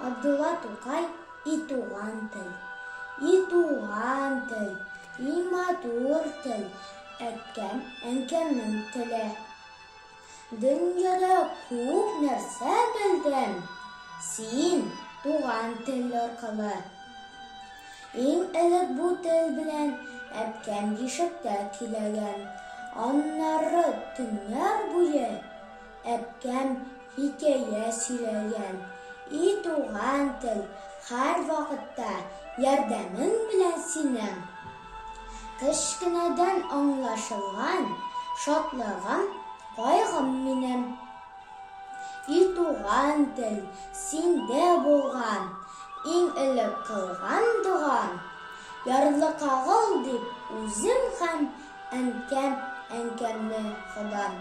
Габдулла Тукай И туган тел, и туган тел, и матур тел, Әткәм, әнкәмнең теле. Дөньяда күп нәрсә белдем, Син, туган тел аркылы. Иң элек бу тел белән Әткәм бишектә көйләгән. Аннары төннәр буе Әбкәм хикәя сөйләгән. И туган тел, һәрвакытта ярдәмең белән синең. Кечкенәдән аңлашылган шатлыгым, кайгым минем. И туган тел, синдә булган иң элек кылган догам. Ярлыкагыл дип үзем һәм әнкәм, әнкәмне Ходам.